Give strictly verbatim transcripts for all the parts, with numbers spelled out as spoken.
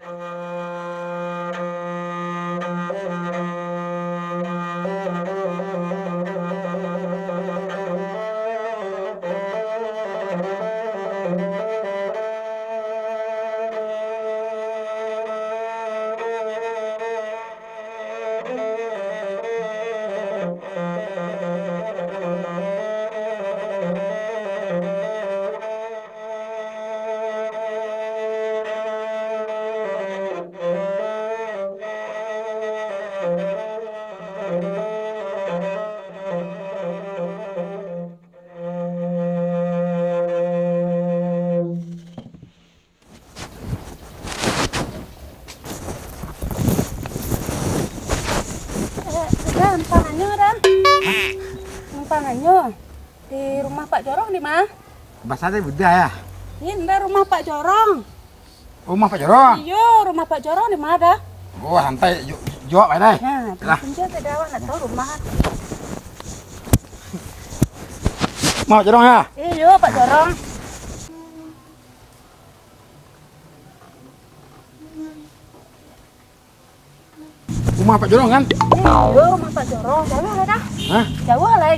Eh, Da, numpang anyo, Da. Numpang anyo. Di rumah Pak Jorong di ma? Basa tadi budak, ya? Indak, rumah Pak Jorong. Rumah Pak Jorong? Iyo, rumah Pak Jorong di ma, Da? Oh, santai. Ju-, juo bae, dai. Nah, lah. Tunjuak ka Da, awak nak tahu rumah. Rumah Pak Jorong, ya? Iyo, Pak Jorong. Rumah Pak Jorong, kan? Iyo, rumah Pak Jorong. Jauah lah, Da. Hah? Jauah lah.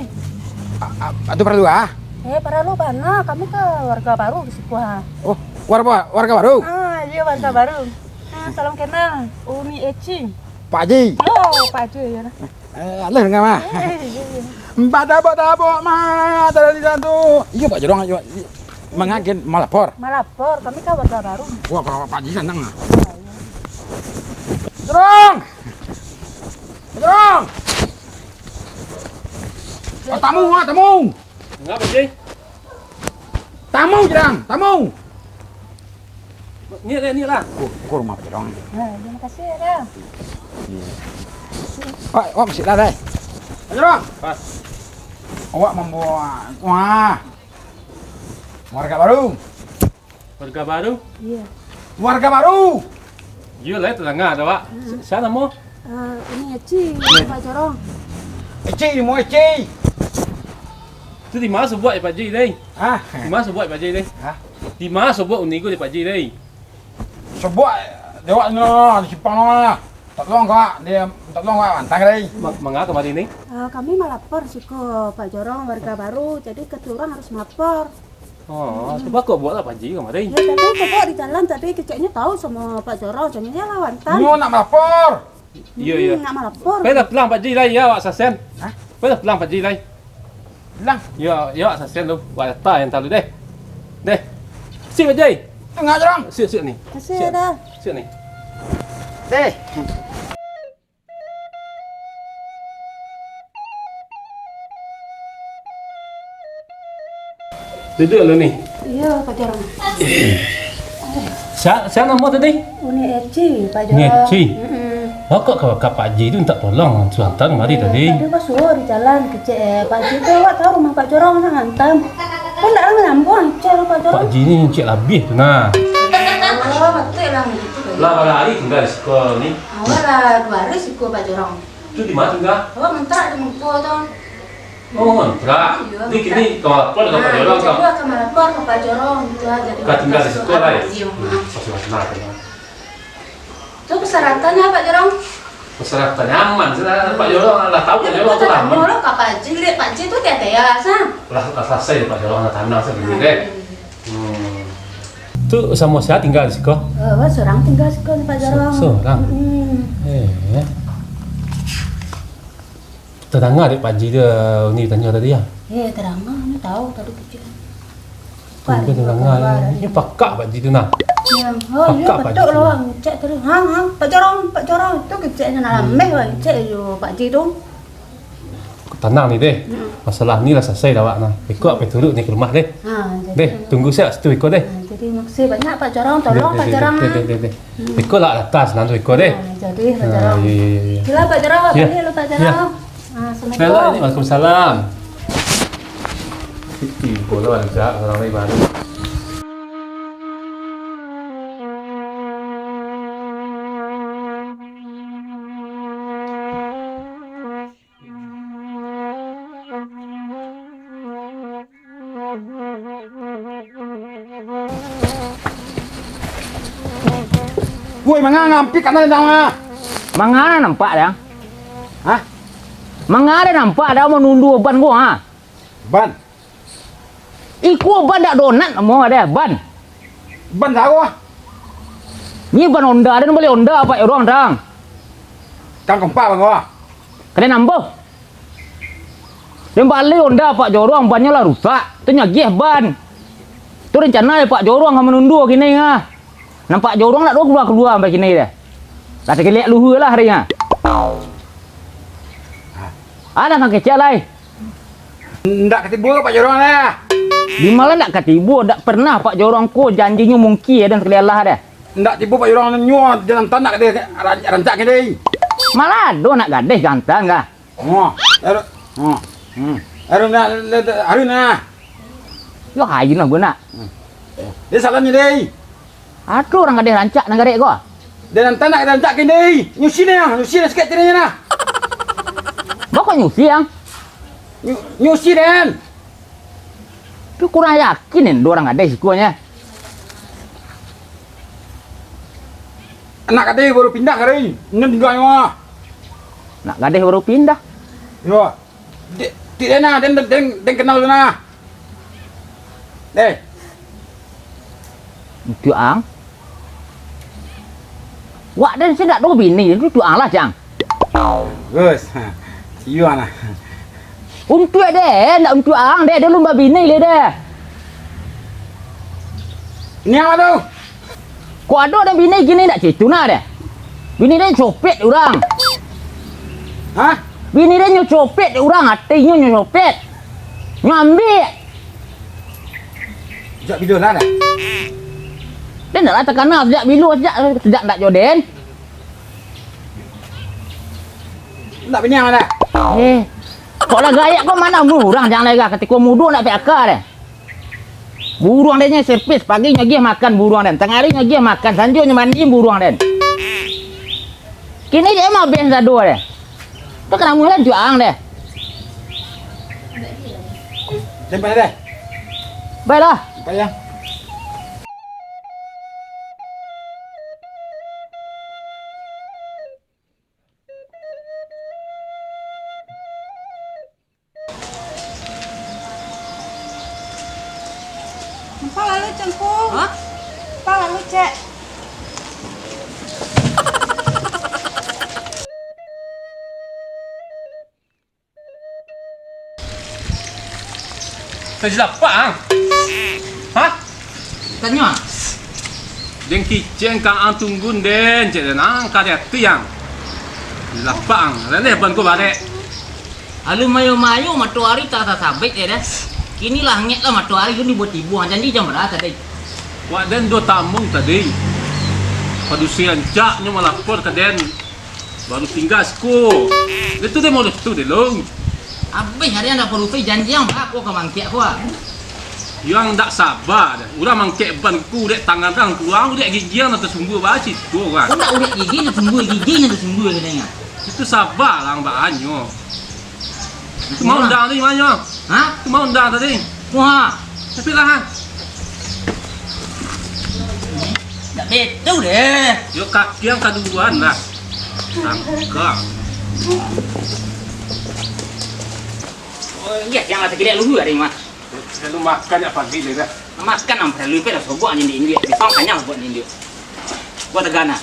A-, a-, atu paralu, ah? Eh, paralu bana. Kami ka warga baru di siko, ha. Oh, warga, warga baru? Ah, iyo, warga baru. Ah, salam kenal. Uni Eci. Pak Haji. Oh, Pak Haji, iyo lah. Eh, alah danga mah. Eh, iyo, iyo. Batabok-tabok mah, tadi di sinan tu. Iyo, Pak Jorong, iyo. Mangagen, malapor. Malapor, kami ka warga baru. Wah, Pak, Pak Haji sanang ah. Jorong! Jorong! Oh, tamu, ah, tamu! Ngapa, Ji? Tamu, Jorong, tamu! Ni lah, ni lah. Oh, ko rumah Jorong. Nah, terima kasih, ya, Da. Iya. Pak, awak masih lah, dai. Jorong! Pas. Awak mambawa, wah. Warga baru. Warga baru? Iya. Warga baru! Iyo lah, tadanga dek awak. Hmm. Si-, sia namo? Eh, ini Eci, Pak Jorong. Eci, namo Eci. Tu di ma sabuik Pak Ji, dai? Hah? Di ma sabuik Pak Ji, dai? Hah? Di ma sabuik uni ko di Pak Ji, dai? Sabuik di awak no, di simpang no lah. Tolong kak, dia tolong kak, antang dai. Ma-, manga kamari ni? Eh, kami malapor siko Pak Jorong, warga baru, jadi kito urang harus malapor. Oh, cubo kok buek lah Pak Ji kamari. Ya, tadi kok buek di jalan tadi, keceknyo tahu samo Pak Jorong, jadi dia lawan tan. Nyo nak malapor. Iyo, iyo. Hmm, nak malapor. Pai lah pulang Pak Ji lai, ya, awak sasen. Hah? Pai lah pulang Pak Ji lai. Pulang? Yo, yo, awak sasen tu. Wak data yang talu deh. Deh. Sip Pak Ji. Tengah Jorong. Sip, sip ni. Kasih, sip. Ada. Sip ni. Deh. Duduak lu ni. Iyo, Pak Jorong. Sia, sia namo tadi? Uni Eci, Pak Jorong. Uni Eci? Mm-mm. Awak ka, ka Pak Ji tu minta tolong, suruah antaan kamari tadi. Tadi pas suruah di jalan, kecek, eh, Pak Ji tu awak tahu rumah Pak Jorong, nak antaan. Kan ndak lah nyambung, kecek Pak Jorong. Pak Ji ni cek labiah tu nah. Oh, betul lah gitu. Lah, bara hari tinggal di siko ni? Awak lah dua hari siko, Pak Jorong. Tu di ma tingga? Awak ngontrak di muko tu. Oh, ngontrak. Iyo, ngontrak. Ni kini ka malapor ka Pak Jorong ka? Jadi ka malapor ka Pak Jorong, gitu aja. Ka tingga di siko lah, yo? Iyo, ha. Pas lah, tenang, tenang. Tu persyaratannya, Pak Jorong? Persyaratannya aman, sudah Pak Jorong lah tahu, Pak Jorong tu lah aman. Iyo, ka Pak Ji, liek Pak Ji tu tiap-tiap, sa. Lah, lah salasai Pak Jorong, lah tanang, sa, dulu deh. Hmm. Tu samo sia tingga di siko? Eh, awak surang tingga siko ni, Pak Jorong. Su-, surang? Mm-mm. Eh. Tadanga dek Pak Ji tu, Uni tanyo tadi, ya? Eh, tadanga, Uni tahu tadi kecek. Tunggu, tadanga. Ini pakak Pak Ji tu nah. Ya, oh, iyo, pakak Pak Ji tu. Betul lah, Uni cek tadi. Hang, hang, Pak Jorong, Pak Jorong. Tu keceknyo nak lameh, Uni cek yo Pak Ji tu. Tanang ni deh. Hmm. Masalah ni lah salasai dah awak nah. Iko awak pai turuik ni ka rumah deh. Ha, jadi deh, tunggu siap situ iko deh. Ha, jadi makasih banyak Pak Jorong, tolong Pak Jorong. Deh, deh, deh, deh, deh. Hmm. Iko lah atas nanti iko deh. Ha, jadi Pak Jorong. Ha, iya, iya, iya. Sila Pak Jorong, awak balik dulu Pak Jorong. Ya. Ha, assalamualaikum. Waalaikumsalam. Siti, bola aja, orang lain baru. Woi, manga ngampik kana dang, ah? Manga nampak dang? Hah? Manga dang nampak dang manundu ban ko, ha? Ban? Iko ban dak donat namo deh, ban. Ban sawo? Ni ban Honda, den bali Honda apak jorong dang. Kang kompak ban ko? Kena nambah. Den bali Honda apak jorong, bannyo lah rusak. Tu nyagiah ban. Tu rencana apak jorong ka manundu kini ah. Nampak jorong dak doh kalua-kalua sampai kini deh. Lah takilek luhua lah hari ah. Alah kang kecek lai. Ndak katibo apak jorong lah. Di malah ndak katibo, dak pernah apak jorong ko janjinyo mungkin dan sakali alah deh. Ndak tibo apak jorong nyo, jantan nak gadeh ran-, rancak kini. Malah ado nak gadeh jantan kah? Oh, aru, oh, hmm. Aru nak, aru nak. Yo, hayu nah gua nak. Hmm. Dia salamnyo deh. Ado urang gadeh rancak nagari ko. Dan antah nak rancak kini. Nyusi ni ah, nyusi ni sikit tadi ni nah. Bako nyusi yang? Nyu-, nyusi den. Tu kurang yakin ni dua urang gadeh siko nya. Anak gadeh baru pindah kari. Ini tinggal nyo ah. Nak gadeh baru pindah. Yo. Dek, ti den nah, den, den, den kenal tu nah. Eh. Untuak ang? Wak den si ndak ado bini, untuak ang lah, Cang. Gus, iyo nah. Untuak den, ndak untuak ang, den, den alun babini lai deh. Ini apo tu? Kok ado den bini kini ndak caitu nah deh. Bini den copet urang. Hah? Bini den nyo copet urang, atinyo nyo copet. Nyo ambiak. Sajak bilo lah dah? Den ndak lah takana sajak bilo, sajak, sajak ndak jo den. Ndak bini ang dah? Eh, kok lah gaek ko, mano umua urang, Cang, lai gah, katiko mudo ndak piaka deh. Buruang den nyo servis, pagi nyo agiah makan buruang den, tangah ari nyo agiah makan, sanjo nyo mandiang buruang den. Kini dek mah abih sado deh. Tu ka namuah lah untuak ang deh. Den pai deh. Baiklah. Pai ya. Nampak lalu, Cangkung? Hah? Nampak lalu, Cek? Tadi lapak ang? Hah? Tanyo ang. Den kicek ka ang tunggu den, cek den ang ka ati ang. Tadi lapak ang, raleh ban ko barek. Alun mayo-mayo matoari tasasabek, ya dah. Kini langik lah matoari, alun tibo-tibo, janji jam bara tadi? Wak den do tamu tadi. Padusi rancak nyo malapor ka den. Baru tingga siko. Itu deh modus tu deh, Long. Abih hari ang dak parupai janji ang, baa ko ka mangkek ko, ah. Yang dak saba deh. Urang mangkek ban ku dek tangan urang kurang, dek gigi ang nan tasumbu baa cito, kan. Ko ndak urek gigi nan tasumbu, gigi nan tasumbu, kini, ah. Itu saba lah, ang baanyo. Itu mau undang tadi, manyo? Hah? Itu mau undang tadi. Wah. Tapi lah, ha? Ndak betul deh. Yo, kaki ang kaduan lah. Sangka. Oh, iyo, yang lah takilek luhua hari mah. Lalu makan jak pagi deh dah. Makan ang paralu, ipe lah sobok anjing di induak. Pisang kanyang buat induak. Buat tegana.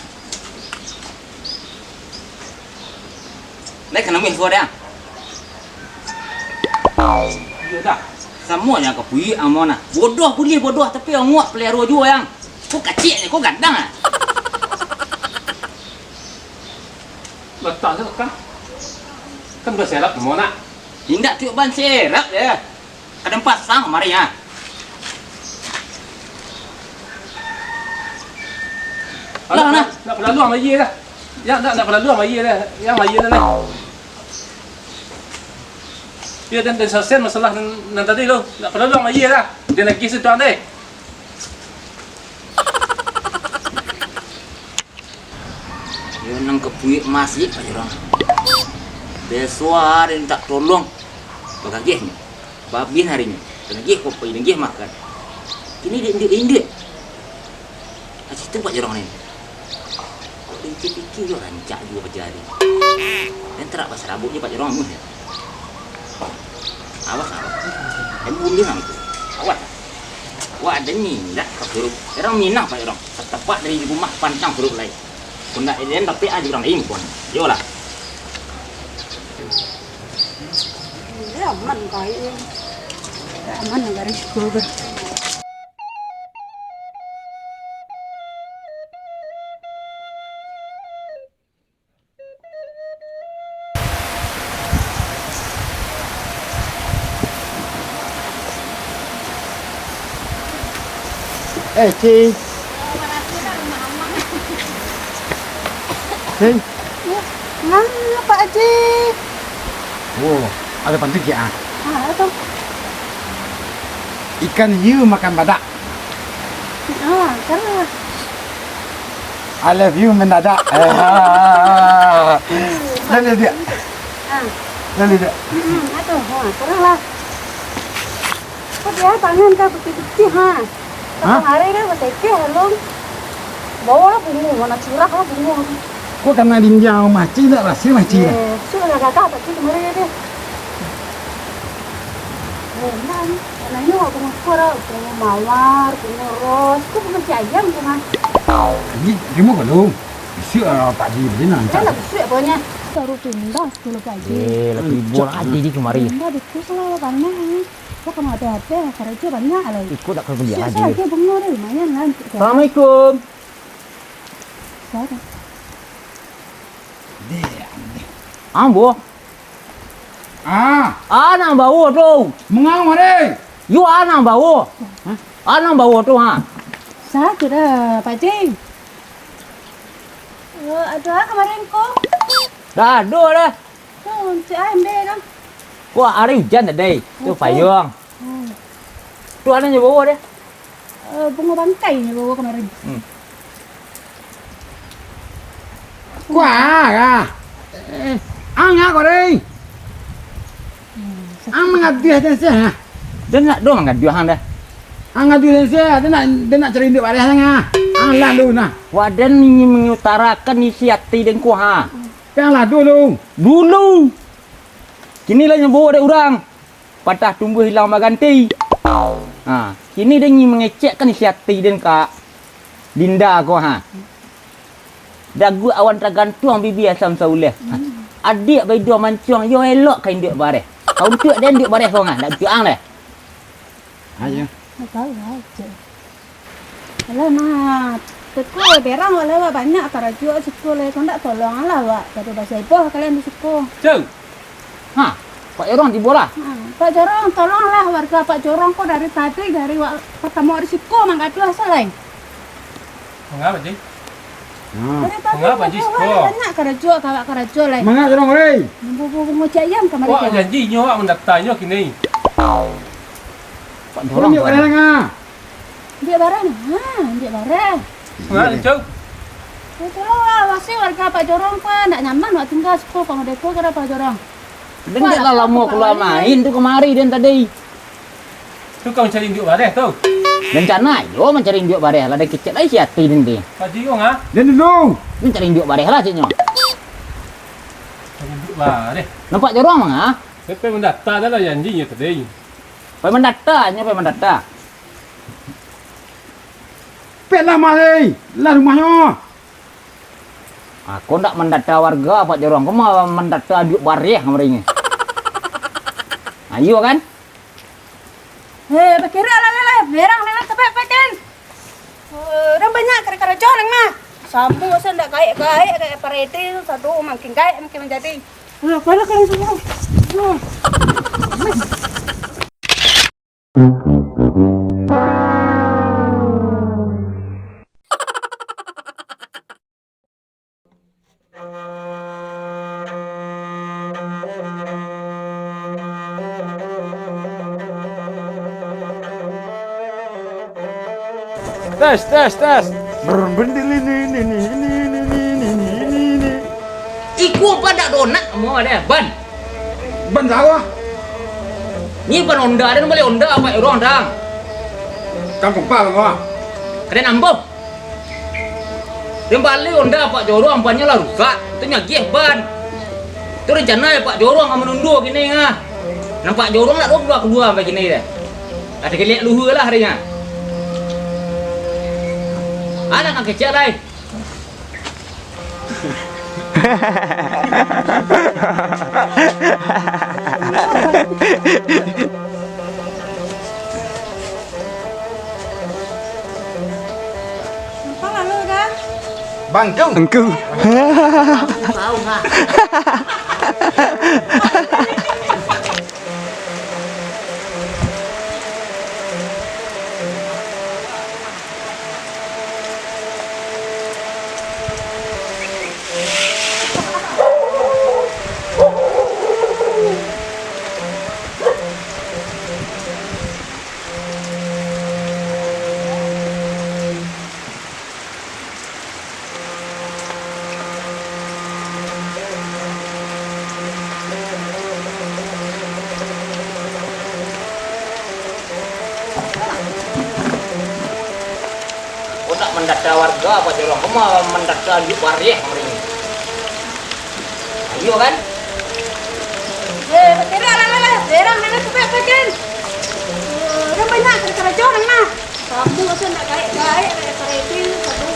Lai ka namuah suaro ang? Iyo dah. Samo nyo ka puik ang mah nah. Bodoh buliah bodoh, tapi ongok paliaro juo ang. Ko kacik nyo, ko gadang ah. Batal tu kan. Kan baserap mah nak. Indak tiok ban serap je. Kadang pasang kamari, ha. Lah, nah. Ndak paralu ang bayia dah. Ya, ndak, ndak paralu ang bayia dah. Yang bayia dah, nah. Ya, dan, dan selesai masalah nan, nan tadi tu. Ndak paralu ang bayia dah. Dia lagi situ, deh. Iyo nan ka puik masjid, Pak Jorong. Beso ari mintak tolong. Bagagiahnyo. Babin arinyo. Tanagiah kopi, tanagiah makan. Kini dek induak-induak. Macam tu Pak Jorong ni. Pikir-pikir jo rancak juo paja tadi. Den tarak basarabok jo Pak Jorong amuah yo. Awas, awas. Den buliah ang itu. Awas. Wah, den ndak ka suruik. Urang Minang, Pak Jorong. Satapak dari rumah pantang suruik lai. Kok ndak den dapek aja urang lain pun. Iyolah. Aman kai. Aman garis kubur. Eh, Cing. Cing. Ya, ngapa, Aji? Oh, ada pantun ciek, ah. Ah, apa? Ikan hiu makan badak. Ah, salah. I love you mendadak. Lalu dia. Ah. Lalu dia. Hmm, aduh, ha, kurang lah. Kok dia tangan kau putih-putih, ha? Hah? Hari kan betekeh, alun. Bawa lah bungo, mana curah lah bungo. Kok kena dinjau maci tak rasa maci lah? Eh, sudah gagah tapi kemarin dia. Oh, nah, anaknya bungo apa lah? Bungo mawar, bungo ros. Kok bungo si ayam tu, Mas? Ini, dia mau belum? Isi lah padi beli nanti. Kan tak besok pokoknya. Baru pindah sepuluh pagi. Eh, lagi libur aja di kemari. Pindah betul lah, panas ni. Kok kamu ada-ada, kerja banyak lah. Ikut tak kerja aja. Siap-siap lagi bungo dia, lumayan lah. Assalamualaikum. Siapa? Ambo. Ah. Anang bawo tu. Mangau mari. Yo anang bawo. Hah? Anang bawo tu, ha. Sa, sudah, Pak Cing. Eh, ada kemarin ko? Dah ada dah. Tu, cik ai, ambil dah. Wah, hari hujan tadi. Tu payung. Hmm. Tu anang nyo bawo dah. Eh, bungo bangkai nyo bawo kemarin. Hmm. Kuah, ah. Eh, ang ako deh. Ang mangaduah den seh, ah. Den nak do mangaduah ang dah. Ang ngaduah den seh, den nak, den nak cari induak bareh ang, ah. Ang lalu nah. Wah, den ingin mengutarakan isi hati den ko, ha. Tapi ang lah dulu. Dulu. Kini lah nyo bawo dek urang. Patah tumbuah hilang baganti. Ha, kini den ingin mangecekkan isi hati den ka Dinda ko, ha. Daguak awan tagantuang, bibia asam sauleh. Ha. Adiak baiduang mancuang, yo elok ka induak bareh. Ka untuak den induak bareh ko, ha, ndak untuak ang deh. Ayo. Ndak tahu aja. Alah, nah, teko berang, alah, banyak karajo siko lai, kok ndak tolong lah, wak, pada baseboh kalian di siko. Cau. Ha, Pak Jorong tibo lah. Ha, Pak Jorong, tolonglah warga Pak Jorong ko dari tadi, dari wak, patamo di siko manggaduah salai. Mangapa, Ji? Ha. Dari tadi mangapa, Ji, wak, siko? Banyak karajo, kawak karajo lai. Mangapa, Jorong, oi? Bungo-bungo cayam kamari. Wak janji nyo, wak mandatanyo kini. Pak Jorong, Jorong, Jorong. Barang, ah. Ambiak bareh nah, ha, ambiak bareh. Nah, Cau. Yo, tolonglah awasi warga Pak Jorong, Pak. Ndak nyaman wak tingga siko, Pak, modeko kira Pak Jorong. Den lah lamo kalua main tu kamari den tadi. Tu kau mancari induak bareh tu? Rencana yo mancari induak bareh lah, den kecek lai isi ati den ti. Pak Jiong, ah? Den dulu. Mancari induak bareh lah ceknyo. Cari induak bareh. Nampak Jorong manga? Pepe mandata dah lah janji nyo tadi. Pai mandata, nyo pai mandata. Pek lah mari, lah rumahnyo. Ako ndak mandata warga, Pak Jorong, ko ma-, mandata induak bareh kamarinyo. Ayo kan? Hei, bakirak lah, lah, lah, berang lah, lah, tabek pakin. Eh, urang banyak karajo nang mah. Sambuik se ndak gaek-gaek, gaek parede tu, sado makin gaek makin manjadi. Lah, apolah kalian semua? Lah. Tes, tes, tes. Iko pan dak donat mo ado ban. Ban sawah. Ni ban Honda, ado bali Honda apa urang dang. Kan kompa ko. Keren ambo. Yang bali Honda Pak Jorong, bannyo lah rusak. Tu nyo agiah ban. Tu rencana Pak Jorong ka manundo kini ah. Nan Pak Jorong ndak doh kalua-kalua sampai kini deh. Ado kaliak luhua lah hari nyo. Alah, nan kecek lai. Apo lalu, Dang? Bangku. Engku. Tahu, ha? Kau nak mandata warga Pak Jorong, kau ma-, mandata anduak bareh kau ni. Iyo kan? Eh, berang lah, lah, lah. Berang, lah, lah, cepat, cepat. Eh, urang banyak, karajo urang nah. Kamu rasa nak gaek-gaek, nak karajo, kamu